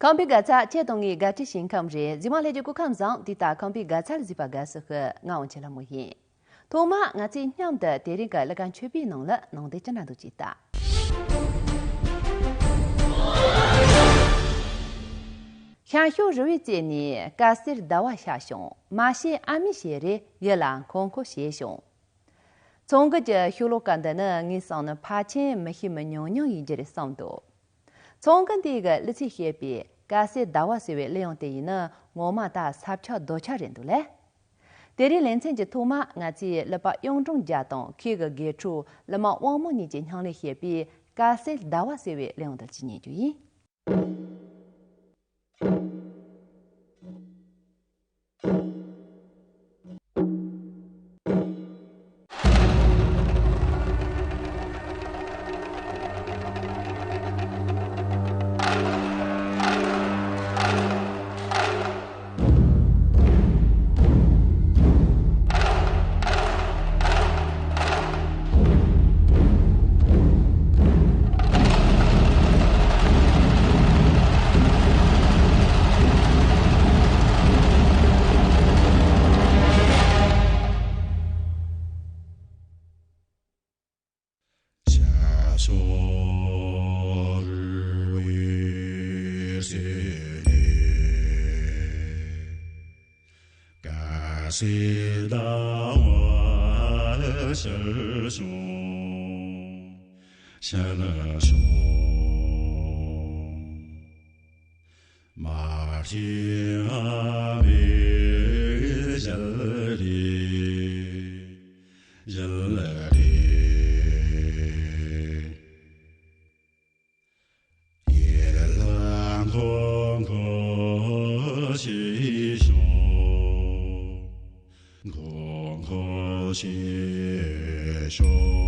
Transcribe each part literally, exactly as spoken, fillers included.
ཁམས་པའི་དགའ་ཚལ་ཁྱེད་དང་ངའི་དགའ་སྤྲོའི་ཞིང་ཁམས་རེད། རྗེས་མ་སླེབས་རྒྱུ་སྐུ་ཁམས་བཟང་། དེ་ལྟར་ཁམས་པའི་དགའ་ཚལ་གཟིགས་པར་དགའ་བསུ་ཞུ། ང་དབང་ཆེན་ལྷ་མོ་ཡིན། ཐོག་མར་ང་ཚོས་མཉམ་དུ་དེ་རིང་གི་གླུ་གར་མཆོད་པའི་ནང་ལ་ནང་དོན་ཅི་འདྲ་འདུག་ཅེས་ལྟ། ཤར་ཕྱོགས་རི་བོའི་རྩེ་ནས་དཀར་གསལ་ཟླ་བ་ཤར་བྱུང་། མ་བྱེད་ཨ་མའི་ཞལ་རས་ཡིད་ལ་འཁོར་འཁོར་བྱས་བྱུང་། ཚོང་དགོན་གྱི་ཤོ་ལོ་ཀ་འདི་ནི་ངའི་བསམ་ན་ཕལ་ཆེར་མི་ཤེས་མི་ཉུང་ཉུང་ཡིན་རྒྱུ་རེད་བསམ་འདུག་ཚོང་དགོན་འདི་གི་གླུ་ཚིག་བཤད་པའི་དཀར་གསལ་ཟླ་བ་ཟེར་བའི་གླུ་དབྱངས་དེ་ཡིན་ན་ངོ་མ་ད་ས་ཆ་རྡོ་ཆ་རེད་འདུག་ལེ། དེ་རིང་ལེ་ཚན་གྱི་ཐོག་མ་ང་ཚོས་གླུ་པ་གཡུང་དྲུང་རྒྱལ་དང་ཁོའི་གི་དགེ་ཕྲུག་གླུ་མ་དབང་མོ་གཉིས་ཀྱིས་སྙིང་ལས་བཤད་པའི་དཀར་གསལ་ཟླ་བ་ཟེར་བའི་གླུ་དབྱངས་དེ་ཅིག་ཉན་རྒྱུ་ཡིན། དཀར་གསལ་ཟླ་བ་ཤར་བྱུང་། ཤར་བྱུང་། མ་བྱེད་ཨ་མའི་ཞལ་རས་ཞལ་རས། ཡིད་ལ་འཁོར་འཁོར་བྱས་བྱུང་། འཁོར་འཁོར་བྱས་བྱུང་།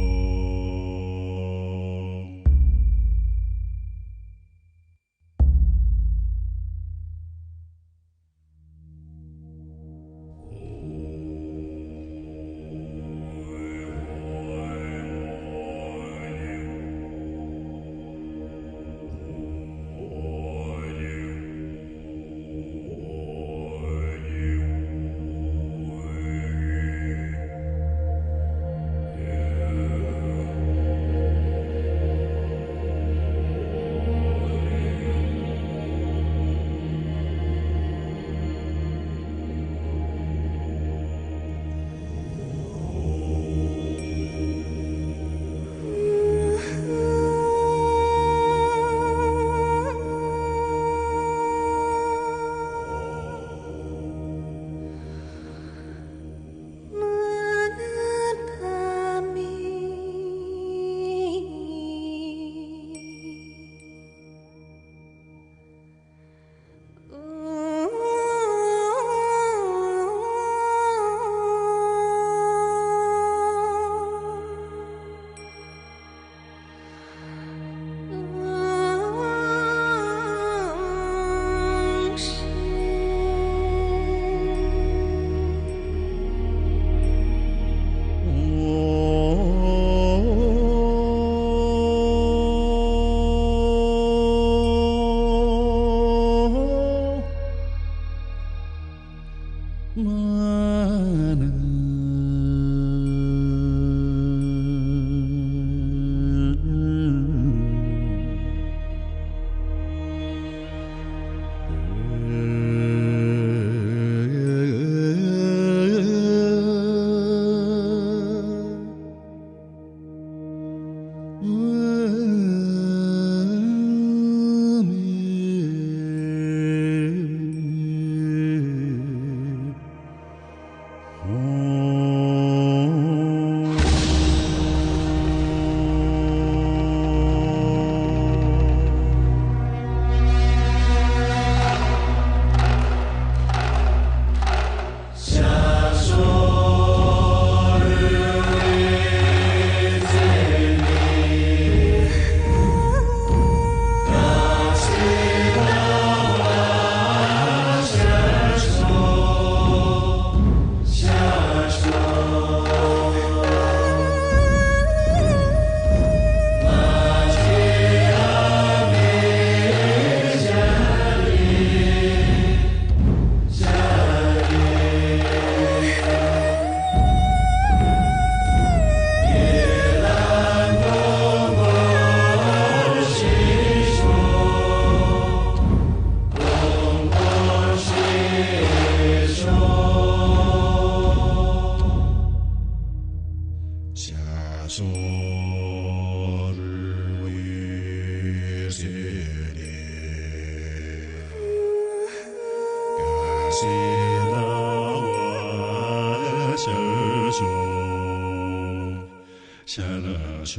ཤར་ཕྱོགས།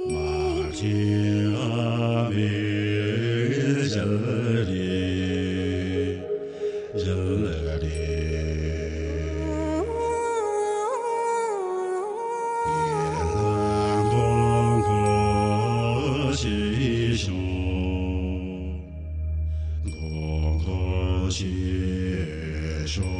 མ་གི་ཨ་མི་ཞལ་རས། ཞལ་རས། ཡེ་ལ་མགོན་པོ་ཞིག་བྱུང་། མགོན་པོ་ཞིག་བྱུང་།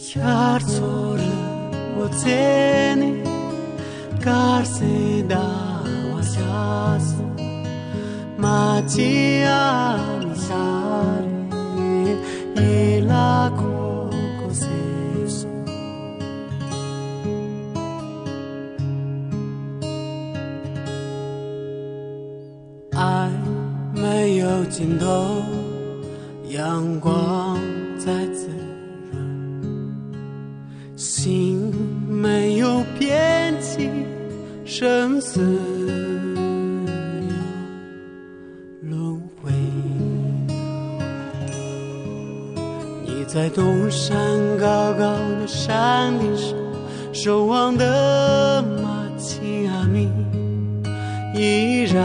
ཤར་ཕྱོགས་རི་བོ་རྩེ་ནས་དཀར་གསལ་ཟླ་བ་ཤར་སོང་། མ་ཅི་ཨ་མི་ཤར་རེ་ཡིད་ལ་ཁོ་ཁོ་ཟེར་སོང་། 爱没有尽头，阳光在滋润，心没有边际，生死又轮回。你在东山高高的山顶上，守望的玛奇亚咪依然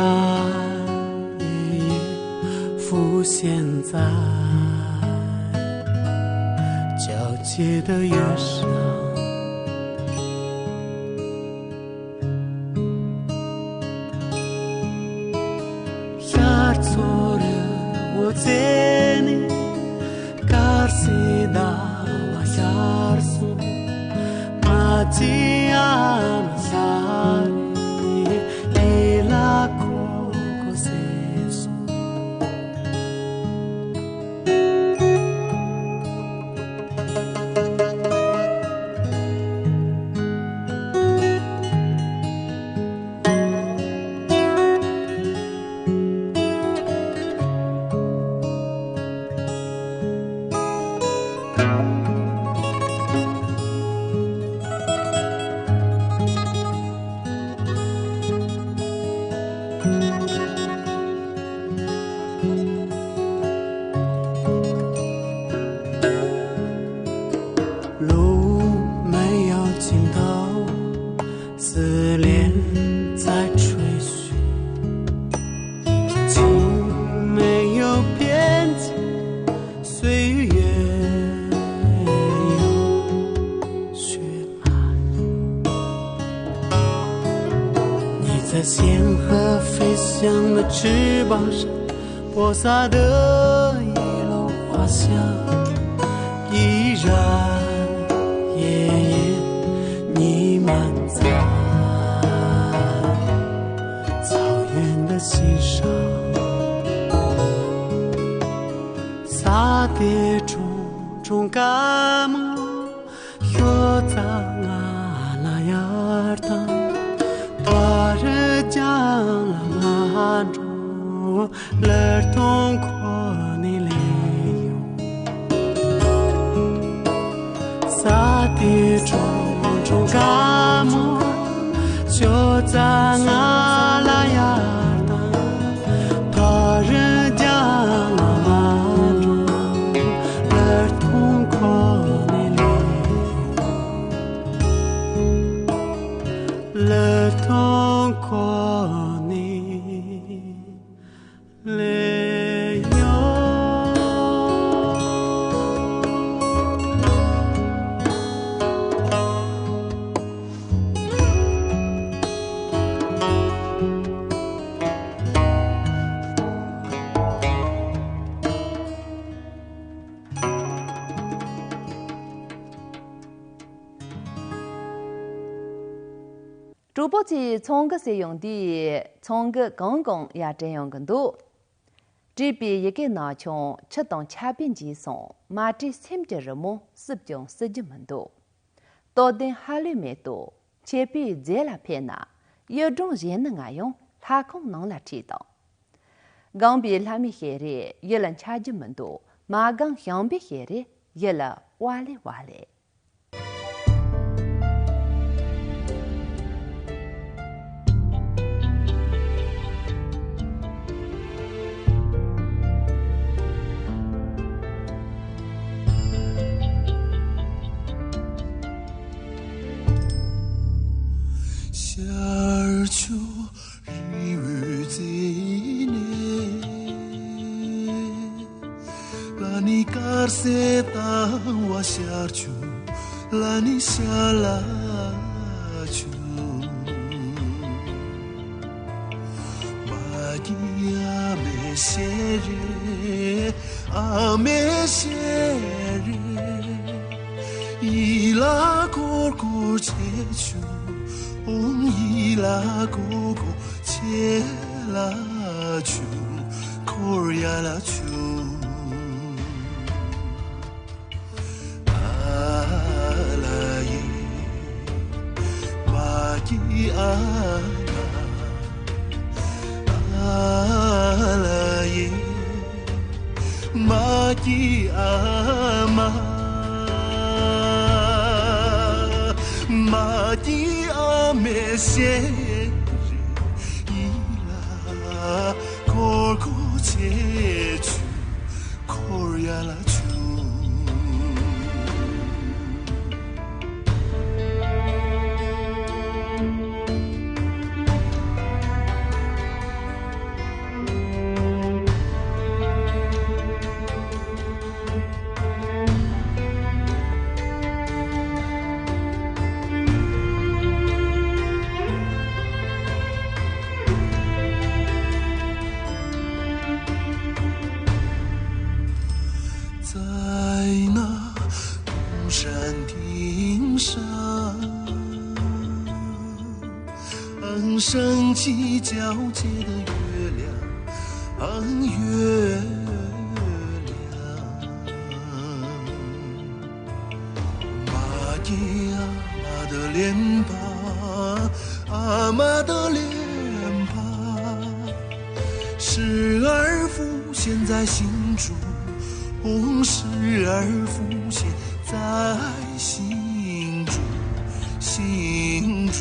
夜夜浮现在皎洁的月上。 ཤར་ཕྱོགས་རི་བོ་རྩེ་ནས་དཀར་སེར་ཟླ་བ་ཤར་སོང་། མ་ཅི་ཨ་མ་ཤར་རེ་ལ་ཁོ་ཁོ་སེ་སོང་། 路没有尽头，思念在追寻。情没有边际，岁月有血脉。你在仙鹤飞翔的翅膀上， 播撒的一路花香，依然夜夜弥漫在草原的心上。ས་དེ་ཁྲུང་ཁྲུང་དཀར་མོ། ཤོ་ཙ་ང་ལ་ཡར་དང་། ཐོ་རེ་ཅང་ལ་མ་འགྲོ། ལར་ཐོང་ཁོ་ནི་ལེ་ཡོང་། ས་དེ་ཁྲུང་ཁྲུང་དཀར་མོ། ཤོ་ཙ་ང་ལ་ཡར་དང་། ཐོ་རེ་ཅང་ལ་མ་འགྲོ། ལར་ཐོང་ཁོ་ནི་ལེ། ལར་ཐོང་ཁོ་ནི་ལེ་ཡོང་། གྲོགས་པོ་ཚོས་ཚོང་གི་ཟེར་ཡོང་དུས་ཚོང་གི་གང་གང་ཡར་དྲན་ཡོང་གི་འདུག་བྲིས་པའི་ཡི་གེ་ནང་ཆུང་ཆུ་དང་ཆར་པས་འཇིག་སོང་། མ་བྲིས་སེམས་ཀྱི་རི་མོ་བསུབ་ཀྱང་བསུབ་རྒྱུ་མི་འདུག་རྟོགས་ལྡན་ཧ་ལས་མེ་ཏོག་མཆེད་པའི་རྫས་ལ་ཕན་ན། གཡུ་སྦྲང་བཞིན་ནི་ང་ཡང་ལྷ་ཁང་ནང་ལ་ཁྲིད་དང་། གང་པའི་ལྷ་མོའི་ཞལ་རས་ཡིད་ལ་འཆར་རྒྱུ་མི་འདུག་མ་གང་བྱམས་པའི་ཞལ་རས་ཡིད་ལ་བ་ལེ་བ་ལེ། ཤར་ཕྱོགས་རི་བོའི་རྩེ་ནས། ལ་ནི་དཀར་སེར་ཟླ་བ་ཤར་བྱུང་། ལ་ནི་ཤར་ལ་བྱུང་། མ་གི་ཨ་མའི་ཞལ་རས། ཨ་མའི་ཞལ་རས། ཡིད་ལ་འཁོར་འཁོར་བྱས་བྱུང་། ཨོང་ཡིད་ལ་འཁོར་འཁོར་བྱས་ལ་བྱུང་། འཁོར་ཡ་ལ་བྱུང་། ཨ་ལ་ཡེ། མ་གི་ཨ་མ། ཨ་ལ་ཡེ། མ་གི་ཨ་མ། མ་གི་ཨ་མའི་ཞལ་ ཆེ་ཆུ་འཁོར་ཡ་ལ་ཆུ།在那东山顶上， 升起皎洁的月亮，月亮。玛吉亚，妈的脸庞，啊，妈的脸庞，时而浮现在心中，时而浮现在心中，心中。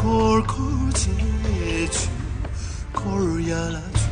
འཁོར་འཁོར་བྱེད་ཆུ་འཁོར་ཡ་ལ་ཆུ།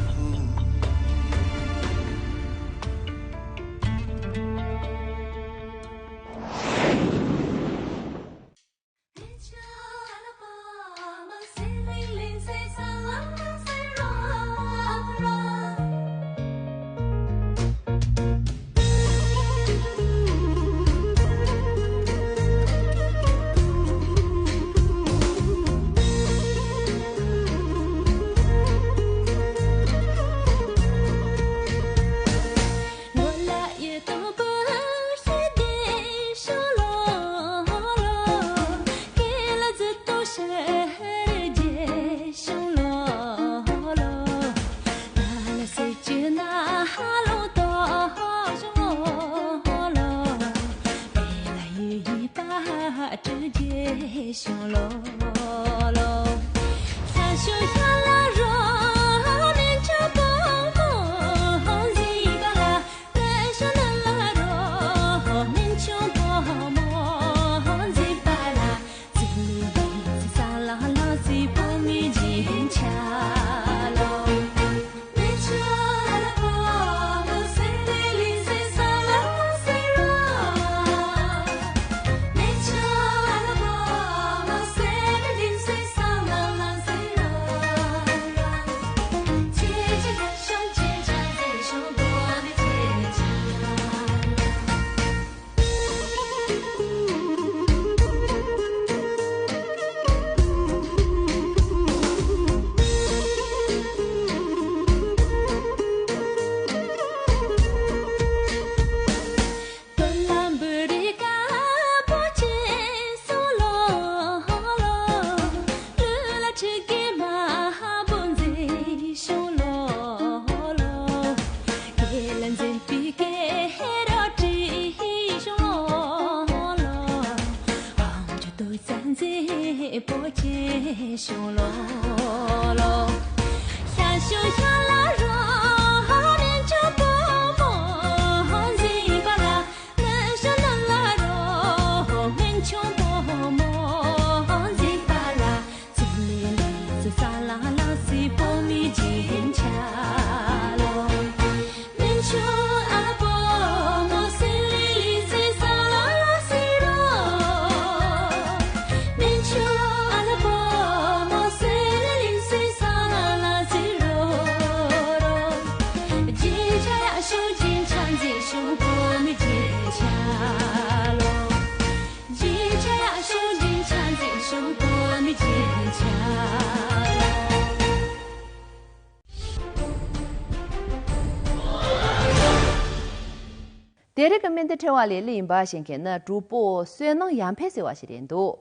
དེ་རིང་གི་སྨན་བདེ་ཕྲེང་བ་ལས་གླུ་ཡིན་པ་ཞིག་མཁན་ནི་གྲོགས་པོ་བསོད་ནམས་ཡར་འཕེལ་ཟེར་བ་ཞིག་རེད་འདུག་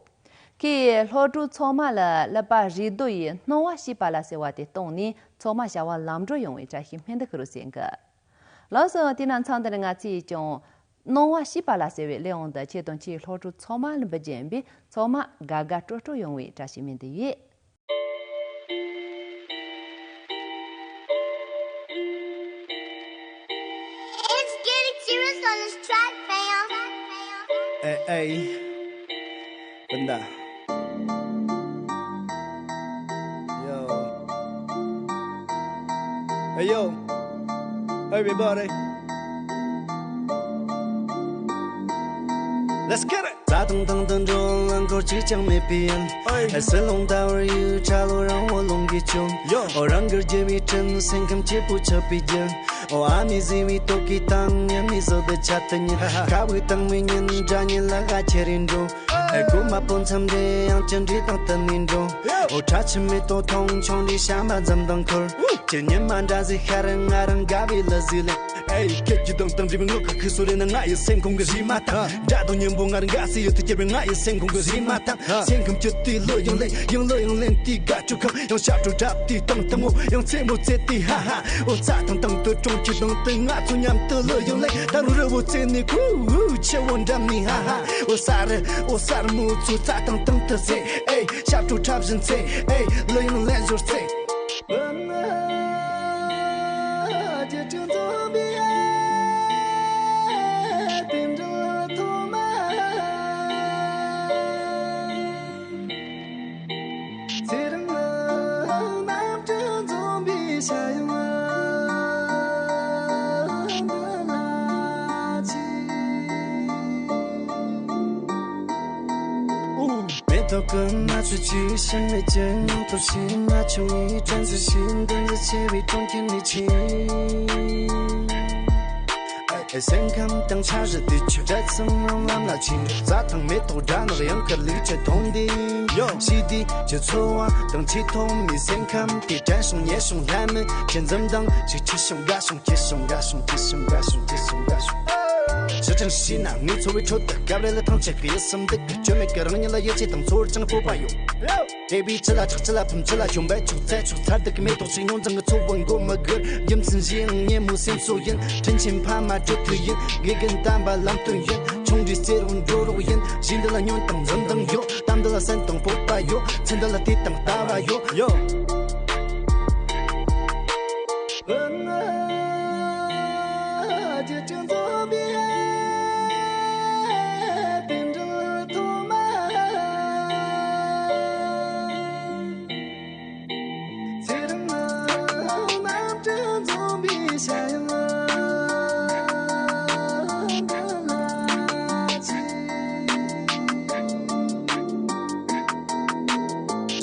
ཁོས་སློབ་ཕྲུག་ཚང་མ་ལ་ཀླད་པ་རེ་རྡོ་ཡིས་སྣང་བ་ཤེས་པ་ལ་ཟེར་བ་དེ་བཏང་ནས་ཚང་མ་བྱ་བ་ལམ་འགྲོ་ཡོང་བའི་བཀྲ་ཤིས་སྨན་བདེ་ཁུར་རོ་ཟེར་གི། ལགས་སོ། དེ་ན་མཚམས་འདིར་ང་ཚོས་ཀྱང་སྣང་བ་ཤེས་པ་ལ་ཟེར་བའི་གླེང་བ་འདི་ཁྱེད་དང་ཁྱེད་སློབ་ཕྲུག་ཚང་མ་ལ་འབུལ་རྒྱུ་ཡིན་པས། ཚང་མ་དགའ་དགའ་སྤྲོ་སྤྲོ་ཡོང་བའི་བཀྲ་ཤིས་སྨོན་འདུན་ཡོད། It's getting serious on this track, fam. Hey, hey. Benda. Yo. Hey, yo. Everybody. Let's get it. རྩྭ་ཐང་སྟེང་དུ་འགྲོ་ལམ་སྐོར་གཅིག་ཀྱང་མེད་པའི་ཡུལ། ཨོའི། ཨེ་སི་ལོང་ལྟ་བུར་ཡུལ་ཁྲ་ལོ་རང་འོ་ལོང་གིས་བསྐྱོད། ཡོ། ཨོ་རང་གི་རྒྱལ་བའི་དྲིན་སེམས་ཁམས་སྐྱིད་པོ་ཆགས་པའི་རྒྱུ། ཨོ་ཨ་མའི་བཟི་བའི་ལྟོ་གོས་དང་ཉི་མའི་བཟོ་ལྡན་ཆ་དུ་ཉིད། ཁ་བུ་དང་མི་ཉིན་དགྲ་ཉིན་ལ་ཁ་ཁྱེར་རིན་འགྲོ། ཨེ་གོ་མ་པོ་མཚམས་འདྲེ་ཡང་ཅི་འདྲེ་དང་བསྟུན་ནས་འགྲོ། ཨོ་ཁྲ་ཆུ་མེ་ཏོག་མཐོང་ཆུང་འདྲེ་ཤ་མ་འཛམ་དང་འཁོར། ཁྱེད་ཉི་མ་འདྲ་ཟིག་ཤར་ང་རང་དགའ་བའི་ལ་ཟིག་ལེ། ཨེ་སྐད་ཀྱི་གདངས་དང་རིག་པའི་ངག་གི་ཁུ་སོ་རེ་ན་ང་ཡི་སེམས་ཁོང་གི་རིག་མ་དང་། དགྲ་དང་གཉེན་པོ་ང་རང་དགའ་སའི་ཡུལ་དུ་སྐྱེས་པའི་ང་ཡི་སེམས་ཁོང་གི་རིག་མ་དང་། སེམས་ཁམས་སྐྱིད་དུས་ལོ་ཡང་ལེན་ཡང་ལོ་ཡང་ལེན་དུས་དགའ་སྤྲོ་ཁམས་ཡང་ཞབས་བྲོ་འཁྲབ་དུས་དང་དང་མོ་ཡང་རྩེད་མོ་རྩེ་དུས་ཧ་ཧ། འོ་རྩྭ་ཐང་སྟེང་དུ་གྲོང་ཁྱེར་དང་དུ་ང་ཚོ་མཉམ་དུ་ལོ་ཡང་ལེན། ད་རུང་རི་བོ་རྩེ་ནས་ཁུ་བུ་ཆེ་བོ་འགྲམ་ནས་ཧ་ཧ། འོ་ས་རི་འོ་ས་རི་མོ་ཚོ་རྩྭ་ཐང་སྟེང་དུ་རྩེ། ཨེ་ཞབས་བྲོ་འཁྲབ་བཞིན་རྩེ། ཨེ་ལོ་ཡང་ལེན་ཞོར་རྩེ། མེ་ཏོག་གི་ནགས་ཚལ་ཅིག་ཕྱི་མེད་ཀྱི་མྱོང་ཐོར་ཞིག་མ་བྱུང་བའི་དྲན་གསོ་ཞིག་འདུ་འཛི་ཆེ་བའི་གྲོང་ཁྱེར་ནས་ཆེ། ཨེ་སེམས་ཁམས་དང་འཆར་གཞི་དུས་ཆུ་འབྲེལ་ཚང་རང་ལམ་ལ་ཕྱིན། རྩྭ་ཐང་མེ་ཏོག་སྒྲ་ནག་ཡང་ཁར་ལུག་ཁྱུ་མཐོང་དུས། ཡོ། ཞི་བདེ་ཀྱི་ཚོར་བ་དང་ཆེས་ཐོག་མའི་སེམས་ཁམས་དེ་དྲན་བྱུང་ཉེ་བྱུང་ལྷད་མེད་ཀྱི་འཛུམ་མདངས་ཤིག་ཕྱི་བྱུང་དགའ་བྱུང་སྐྱིད་བྱུང་དགའ་བྱུང་སྐྱིད་བྱུང་དགའ་བྱུང་སྐྱིད་བྱུང་དགའ་བྱུང་། ཕྱི་དྲན་ཤེས་ན་ངའི་འཚོ་བའི་ཁྲོད་དུ་སྐབས་རེ་ལ་ཐང་ཆད་ཀྱི་ཡིད་སུམ་འདུག་གི་སྐྱོན་མེད་ཀྱི་རང་ཉིད་ལ་ཡིད་ཆེས་དང་ཚོར་ཅིང་སྤོབས་པ་ཡོད། དེ་བས་ཅི་ལ་ཆགས་ཅི་ལ་ཕམ་ཅི་ལ་གྱོང་བས་ཆོག་ཚད་ཆོག་ཚར་འདུག་གི་མེ་ཏོག་ཅིག་མྱོང་ཙང་གི་འཚོ་བ་འགོ་མི་དགོས། རྒྱུ་མཚན་གཞི་ཡང་ཉེ་མོ་སེམས་གསོ་ཡིན། དྲིན་ཆེན་ཕ་མ་གྲོས་མཐུན་ཡིན། དགེ་རྒན་དམ་པ་ལམ་སྟོན་ཡིན། ཆུང་འདྲིས་རྩེ་རུ་འགྲོ་རོགས་ཡིན། གཞི་འདི་ལ་སྙོན་དང་འཛུམ་མདངས་ཡོད། གཏམ་འདི་ལ་སེམས་དང་སྤོབས་པ་ཡོད། ཚེ་འདི་ལ་དུས་དང་ལྟ་བ་ཡོད། ཡོད།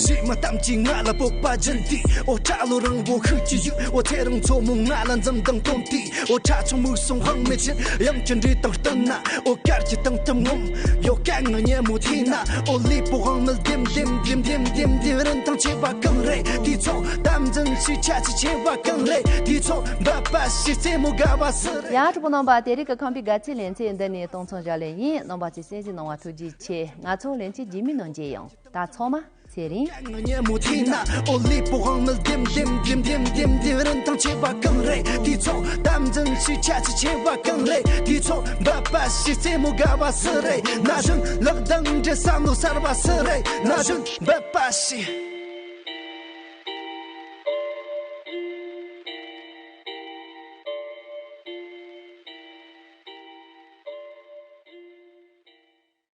གཞས་མ་གཏམ་གྱིས་ང་ལ་སྤོབས་པ་སྦྱིན་ཏེ། འོ་ཁྲ་ལོ་རང་བོ་ཤུགས་ཀྱི་ཡུག་འོ་ཚེ་རིང་མཚོ་མོ་ང་ལ་འཛུམ་མདངས་སྟོན་ཏེ། འོ་ཁྲ་ཆུང་མོའི་གསུང་དབང་མེད་ཕྱིན་ཡང་ཅི་འདྲའི་དང་བསྟུན་ན། འོ་སྐར་གྱི་སྟེང་དུ་ངོམ་ཡོ་སྐད་ངག་སྙན་མོ་ཐོས་ན། འོ་ལུས་པོ་དབང་མེད་ལྡེམ་ལྡེམ་ལྡེམ་ལྡེམ་ལྡེམ་ལྡེམ། རིན་ཐང་ཆེ་བ་གང་རེད་དུས་ཚོད། དམ་འཛིན་ཞིག་ཆ་ཆེ་ཆེ་བ་གང་རེད་དུས་ཚོད། འབད་པ་ཞིག་རྩེད་མོ་དགའ་བ་སུ་རེད། ཡ་གྲོགས་པོ་རྣམ་པ། དེ་རིང་གི་ཁམས་པའི་དགའ་ཚལ་ལེ་ཚན་འདི་ནས་གཏོང་མཚམས་བཞག་ལེ་ཡིན། རྣམ་པ་ཚོས་གསན་གཟིགས་གནང་བ་ཐུགས་རྗེ་ཆེ། ང་ཚོ་ལེ་ཚན་རྗེས་མའི་ནང་མཇལ་ཡོང་། ད་ཚང་མ་ཚེ་རིང་། ངག་སྙན་མོ་ཐོས་ན། འོ་ལུས་པོ་དབང་མེད་ལྡེམ་ལྡེམ་ལྡེམ་ལྡེམ་ལྡེམ་ལྡེམ། རིན་ཐང་ཆེ་བ་གང་རེད་དུས་ཚོད། དམ་འཛིན་ཞིག་ཆ་ཆེ་ཆེ་བ་གང་རེད་དུས་ཚོད། འབད་པ་ཞིག་རྩེད་མོ་དགའ་བ་སུ་རེད། ན་གཞོན་ལག་གདང་སྦྲེལ་བསམ་བློ་གསར་བ་སུ་རེད། ན་གཞོན་འབད་པ་ཞིག